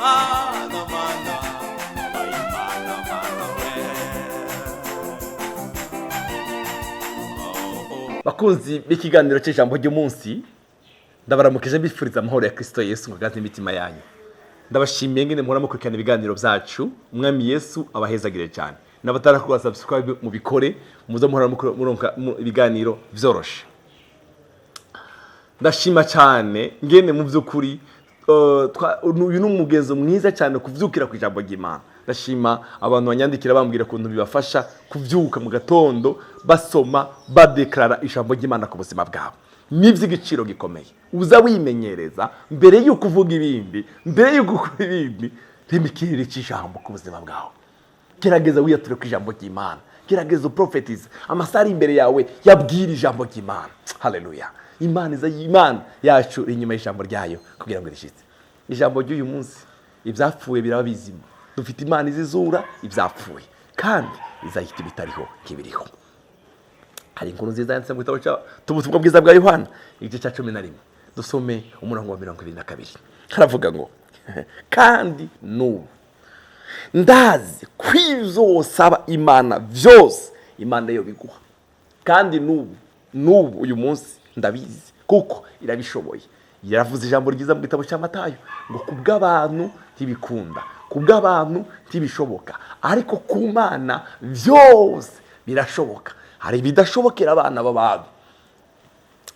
Mana, mana, Mana, mana, we. Oh, oh. Bakunzi b'ikiganiro cy'ijambo ry'umunsi, ndabaramukije, mbifuriza amahoro ya Kristo Yesu ngo aganze imitima yanyu. Ndabashimiye ngene muhora mukurikirana ibiganiro byacu. Umwami Yesu abahezagire cyane. N'abatarakora subscribe, mubikore, muze muhora muronka ibiganiro vyoroshe. Ndashima cyane ngene mu by'ukuri uyu ni umugenzo mwiza cyane, kuvyukira ku ijambo ry'Imana. Ndashima abantu banyandikira bambwira ukuntu bibafasha kuvyuka mu gatondo basoma, badeklara ijambo ry'Imana ku buzima bwabo. Ni iby'igiciro gikomeye. Uza wimenyereza mbere y'uko uvuga ibindi, mbere y'uko ukora ibindi, rema cy'ijambo ku buzima bwawe. Gerageza wiyature ku ijambo ry'Imana, gerageza uprofetize amasaha ari imbere yawe, yabwira ijambo ry'Imana. Haleluya! Imana iza, Imana yacu iri inyuma y'ijambo ryayo kugira ngo rishyitse. Ijambo ry'uyu munsi: ibyapfuye biraba bizima. Dufite Imana izizura ibyapfuye kandi izahita ibitariho nk'ibiriho. Hari inkuru nziza yanditse mu gitabo cy'ubutumwa bwiza bwa Yohana, igice cya 11. Dusome umurongo wa 22. Haravuga ngo: "Kandi n'ubu ndazi ko ibyo wosaba Imana byose, Imana yo biguha." Kandi n'ubu uyu munsi ndabizi kuko irabishoboye. Yaravuze ijambo ryiza mu gitabo cya Matayo ngo: "Ku bw'abantu ntibikunda, ku bw'abantu ntibishoboka, ariko ku Mana byose birashoboka." Hari ibidashobokera abana b'abantu.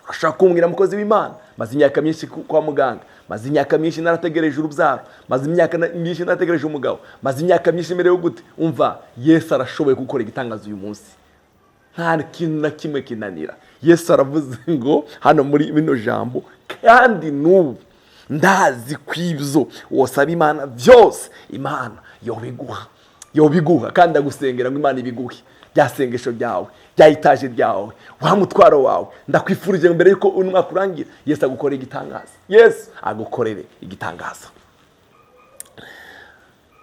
Ashobora kumbwira: "Mukozi w'Imana, maze imyaka myinshi kwa muganga, maze imyaka myinshi narategereje urubyaro, maze imyaka myinshi narategereje umugabo, maze imyaka myinshi merewe gute." Umva, Yesu arashoboye gukora igitangaza uyu munsi. Nta kintu na kimwe kinanira Yesu. Aravuze ngo hano muri bino jambo: "Kandi n'ubu ndazi ko ibyo wosaba Imana byose, Imana yobiguha, yobiguha." Kandi ndagusengera ngo Imana ibiguhe, rya sengesho ryawe, rya itaje ryawe, wa mutwaro wawe. Ndakwifurije mbere yuko uno mwaka urangira, Yesu agukorere igitangaza, Yesu agukorere igitangaza.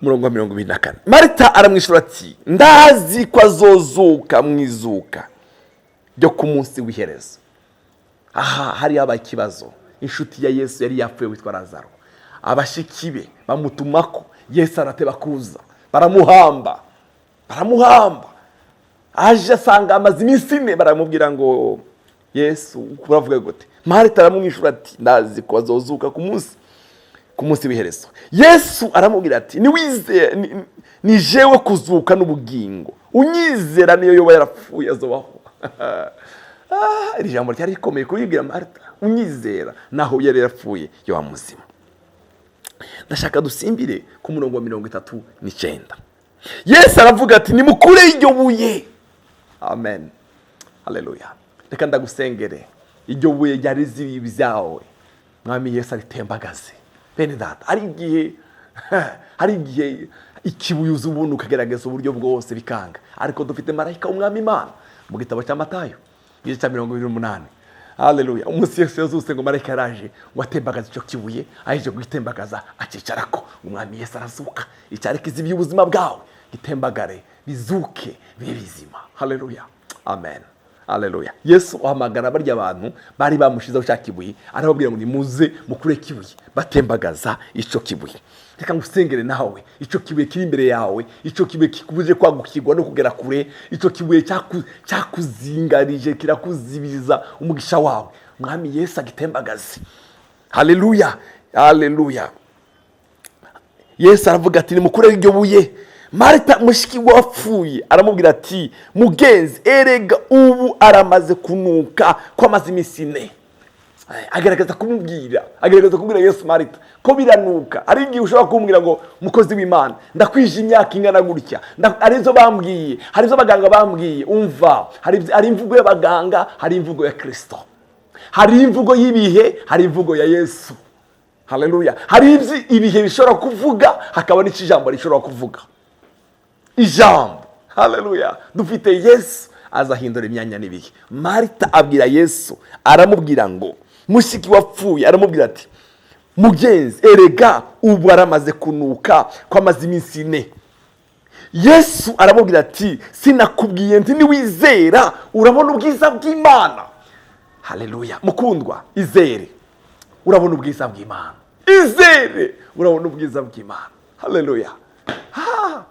Murongo wa 24, Marita aramwishyura ati: "Ndazi ko azozuka mu izuka ryo ku munsi w'iherezo." Aha hari habaye ikibazo. Inshuti ya Yesu yari yapfuye witwa Lazaro. Abashiki be bamutumako, Yesu arateba kuza, baramuhamba, baramuhamba. Aje asanga amaze iminsi 4. Baramubwira ngo: "Yesu, uravuga gute?" Marita aramwishyura ati: "Ndazi ko azozuka ku munsi w'iherezo." Yesu aramubwira ati: "Niwizeye, ni jewe kuzuka n'ubugingo. Unyizera, niyo yoba yarapfuye, azobaho." Ah, iri jambo ryari rikomeye kubibwira Marita: "Unyizera, naho yari yarapfuye, yoba muzima." Ndashaka dusimbire ku murongo wa 39. Yesu aravuga ati: "Nimukure iryo buye." Amen, haleluya! Reka ndagusengere, iryo buye ryari zibi byawe, Mwami Yesu aritembagaze. Bene data, hari igihe ikibuye uza ubuntu, ukagerageza uburyo bwose bikanga, ariko dufite marayika w'Umwami Imana. Mu gitabo cya Matayo, igice cya 28, haleluya, umunsi Yesu yazutse, ngo marayika yaraje ngo atembagaze icyo kibuye. Aheje kugitembagaza, akicarako. Umwami Yesu arazuka. Icyari kizibiye ubuzima bwawe gitembagare, bizuke, bibe bizima. Haleluya, amen, haleluya! Yesu ahamagara barya abantu bari bamushizeho cya kibuye, arababwira ngo: "Nimuze mukure kibuye." Batembagaza icyo kibuye. Reka ngusengere nawe, icyo kibuye kiri imbere yawe, icyo kibuye kikubuje kwagukirwa no kugera kure, icyo kibuye cyakuzingarije, kirakuzibiza umugisha wawe, Mwami Yesu agitembagaze. Haleluya, haleluya! Yesu aravuga ati: "Nimukure iryo buye." Marita, mushiki wapfuye, aramubwira ati: "Mugenzi, erega ubu aramaze kunuka, ko amaze iminsi 4." Agaragaza kubwira Yesu Marita ko biranuka. Hari igihe ushobora kumbwira ngo: "Mukozi w'Imana, ndakwije imyaka ingana gutya, hari izo bambwiye, hari izo abaganga bambwiye." Umva, hari imvugo y'abaganga, hari imvugo ya Kirisito, hari imvugo y'ibihe, hari imvugo ya Yesu. Haleluya! Hari ibyo ibihe bishobora kuvuga, hakaba n'icyo ijambo rishobora kuvuga, ijambo. Haleluya! Dufite Yesu azahindura imyanya n'ibihe. Marita abwira Yesu, aramubwira ngo, mushiki wapfuye aramubwira ati: "Mugenzi, erega ubu aramaze kunuka, ko amaze iminsi 4." Yesu aramubwira ati: "Sinakubwiye nti niwizera urabona ubwiza bw'Imana?" Haleluya! Mukundwa, izere urabona ubwiza bw'Imana, izere. Urabona ubwiza bw'Imana. Haleluya.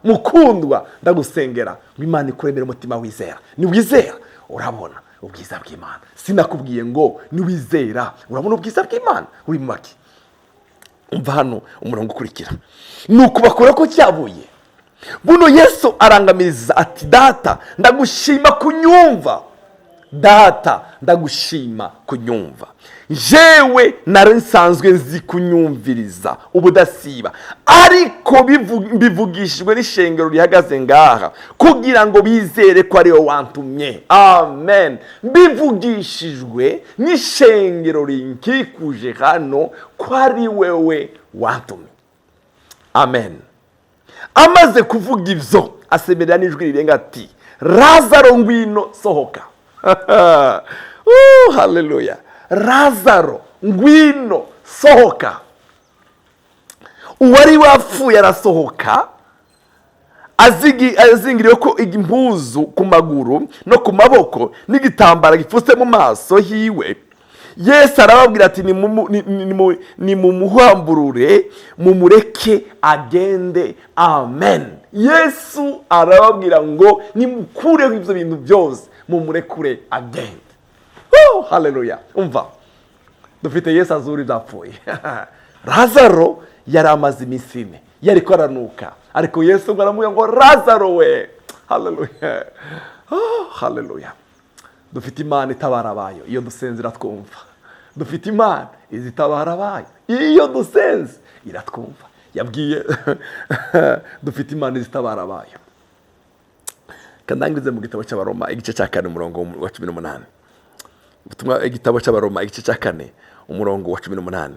Mukundwa, ndagusengera ngo Imana ikuremere umutima wizera. Niwizera urabona ubwiza bw'Imana. Sinakubwiye ngo niwizera urabona ubwiza bw'Imana. Uri make. Umva hano umurongo ukurikira. Nuko bakora ko cyabuye. Buno Yesu arangamiriza ati data ndagushima kunyumva. Data ndagushima kunyumva. Jewe nari nsanzwe nzi kunyumviriza ubudasiba, ariko bivugishijwe n'ishengero rihagaze ngaha kugira ngo bizere ko ari wowe wantumye. Amen. Bivugishijwe n'ishengero rinkikuje hano ko ari wewe wantumye. Amen. Amaze kuvuga ibyo asemerera n'ijwi rirenga ati Lazaro ngwino sohoka. Haleluya. Lazaro ngwino sohoka. Uwari wapfuye arasohoka azingiriwe ko impuzu ku maguru no ku maboko n'igitambara gipfutse mu maso hiwe. Yesu arababwira ati nimumuhamburure mumureke agende. Amen. Yesu arababwira ngo nimukureho ibyo bintu byose mumurekure agende. Oh, haleluya. Umva, dufite Yesu azura ibyapfuye. Lazaro yari amaze iminsi ine yariko aranuka, ariko Yesu ngo aramubwira ngo Lazaro we. Haleluya. Oh, haleluya. Dufite Imana itabara abayo iyo dusenze iratwumva. Dufite Imana izitabara abayo iyo dusenze iratwumva. Yabwiye dufite Imana izitabara abayo. Kandangirize mu gitabo cy'Abaroma igice cya 4 umurongo wa 18. Ubutumwa igitabo cy'Abaroma igice cya 4 umurongo wa 18.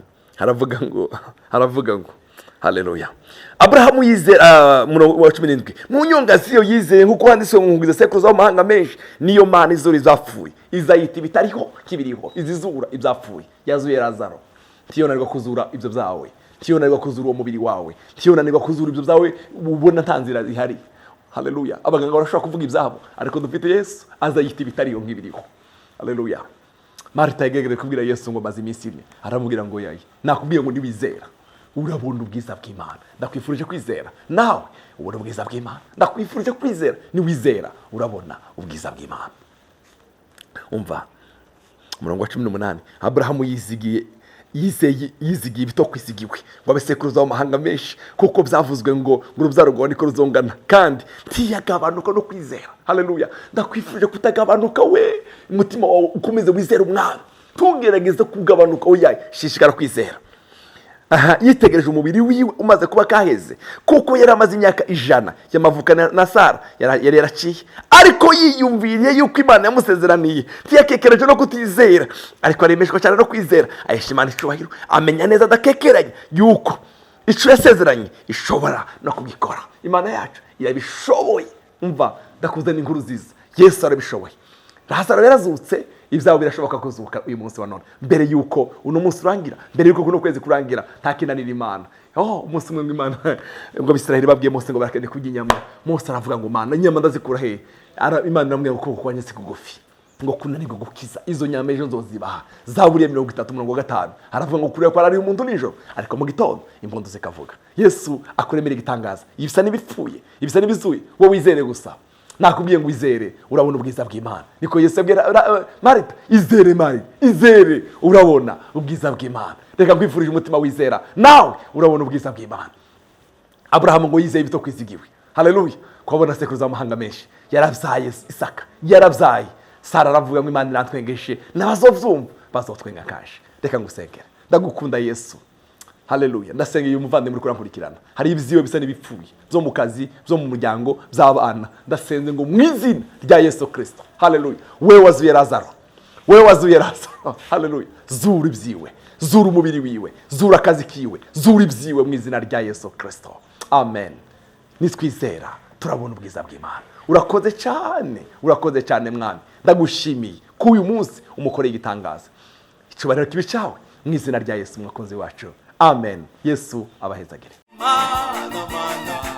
Haravuga ngo haleluya. Abrahamu yizera umurongo wa 17. Mu nyonga ziyo yizeye nkuko handitswe mu ngwiza sekuruza w'amahanga menshi, niyo Mana izura izapfuye izayita ibitariho kibiriho, izizura ibyapfuye. Yazuye Lazaro. Ntiyonanirwa kuzura ibyo byawe, ntiyonanirwa kuzura uwo mubiri wawe, ntiyonanirwa kuzura ibyo byawe ubona nta nzira zihari. Haleluya. Abaganga barashobora kuvuga ibyabo, ariko dufite Yesu azayita ibitariho nk'ibiriho. Haleluya. Marita yegereje kubwira Yesu ngo maze iminsi ine, aramubwira ngo yayi nakubwiye ngo niwizera urabona ubwiza bw'Imana. Ndakwifurije kwizera nawe ubona ubwiza bw'Imana. Ndakwifurije kwizera, niwizera urabona ubwiza bw'Imana. Umva umurongo wa 18. Abrahamu yizigiye ibitokwisigiwe ngo abesekuruza w'amahanga menshi, kuko byavuzwe ngo urubyaro rwawe niko ruzongana, kandi ntiyagabanuka no kwizera. Haleluya. Ndakwifurije kutagabanuka we, umutima wawe ukomeze wizere Umwami, tugerageze kugabanuka oya, shishikara kwizera. Aha, yitegereje umubiri wiwe umaze kuba kaheze, kuko yari amaze imyaka 100 y'amavuka na Sara yari yaraciye, ariko yiyumviriye yuko Imana yamusezeraniye, ntiyakekereje no kutizera, ariko aremeshwa cyane no kwizera, ayesha Imana icyubahiro, amenya neza adakekeranye yuko icyo yasezeranye ishobora no kugikora. Imana yacu irabishoboye. Umva, ndakuzana inkuru nziza, Yesu arabishoboye. Lazaro yarazutse, ibyabo birashoboka kuzuka uyu munsi wa none, mbere yuko uno munsi urangira, mbere yuko kuno kwezi kurangira. Nta kinanira Imana. Oh, umunsi umwe Imana ngo Abisirayeli babwiye Mose ngo barakende kurya inyama. Mose aravuga ngo Mana inyama ndazikura he? Imana iramubwira ngo ukuboko kwanjye si kugufi, ngo kunanirwa gukiza izo nyama ejo nzozibaha. Zaburi ya 30:5 aravuga ngo kureba ko ari umuntu nijoro, ariko mu gitondo impundu zikavuga. Yesu akuremera igitangaza, ibisa n'ibipfuye, ibisa n'ibizuye, wowe wizere gusa. Nakubwiye ngo izere urabona ubwiza bw'Imana. Niko Yesu abwira Marita, izere Marita, izere urabona ubwiza bw'Imana. Reka nkwifurije umutima wizera nawe urabona ubwiza bw'Imana. Abrahamu ngo yizeye ibitokwizigiwe. Haleluya. Kwabona sekuruza w'amahanga menshi, yarabyaye Isaka, yarabyaye Sara, aravuga ngo Imana irantwengeshe n'abazovyumva bazotwenga kaje. Reka ngusengere. Ndagukunda Yesu. Haleluya. Ndasengeye umuvandimwe uri kurankurikirana. Hari ibyiwe bisa n'ibipfuye byo mu kazi, byo mu muryango, by'abana. Ndasenze ngo mu izina rya Yesu Kristo. Haleluya. Wewe wazuye Lazaro. Wewe wazuye Lazaro. Haleluya. Zura ibyiwe, zura umubiri wiwe, zura akazi kiwe, zura ibyiwe mu izina rya Yesu Kristo. Amen. Nitwizera turabona ubwiza bw'Imana. Urakoze cyane, urakoze cyane Mwami. Ndagushimiye ko uyu munsi umukoreye igitangaza. Icyubahiro kibe cyawe mu izina rya Yesu mwakunzi wacu. Amen. Yesu abahezagire. Mana, mana.